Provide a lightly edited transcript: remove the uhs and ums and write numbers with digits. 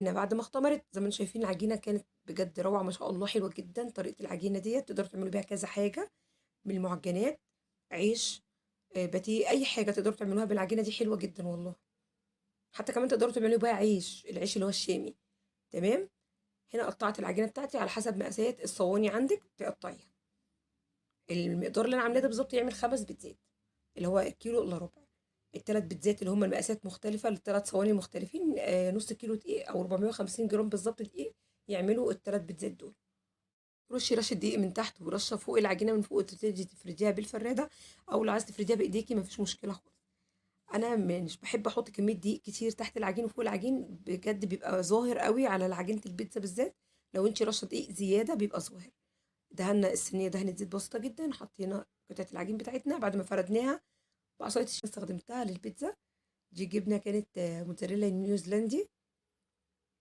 بعد ما اختمرت زي ما انتم شايفين العجينة كانت بجد روعه ما شاء الله، حلوة جدا. طريقه العجينة ديت تقدروا تعملوا بيها كذا حاجة من المعجنات، عيش، باتيه، اي حاجة تقدروا تعملوها بالعجينه دي، حلوة جدا والله. حتى كمان تقدروا تعملوا بيها عيش، العيش اللي هو الشامي. تمام. هنا قطعت العجينة بتاعتي على حسب مقاسات الصواني عندك تقطعيها. المقدار اللي انا عاملاه ده بالظبط يعمل 5 بيتزات، اللي هو كيلو الا ربع. الثلاث بيتزات اللي هم المقاسات مختلفة للثلاث صواني مختلفين، نص كيلو دقيق او 450 جرام بالظبط دقيق يعملوا الثلاث بيتزات دول. رشي رشه دقيق من تحت ورشه فوق العجينة من فوق، وتبتدي تفرديها بالفراده، او لو عايزه تفرديها بايديكي مفيش مشكلة خالص. انا مش بحب احط كمية دقيق كتير تحت العجين وفوق العجين، بجد بيبقى ظاهر قوي على عجينه البيتزا بالذات. لو انت رشه دقيق زيادة بيبقى ظاهر. دهنا الصينية دهنه زيت بسيطة جدا، حطينا قطعه العجين بتاعتنا بعد ما فردناها بعصاية الشيش استخدمتها للبيتزا دي. جبنه كانت موتزاريلا نيوزيلندي.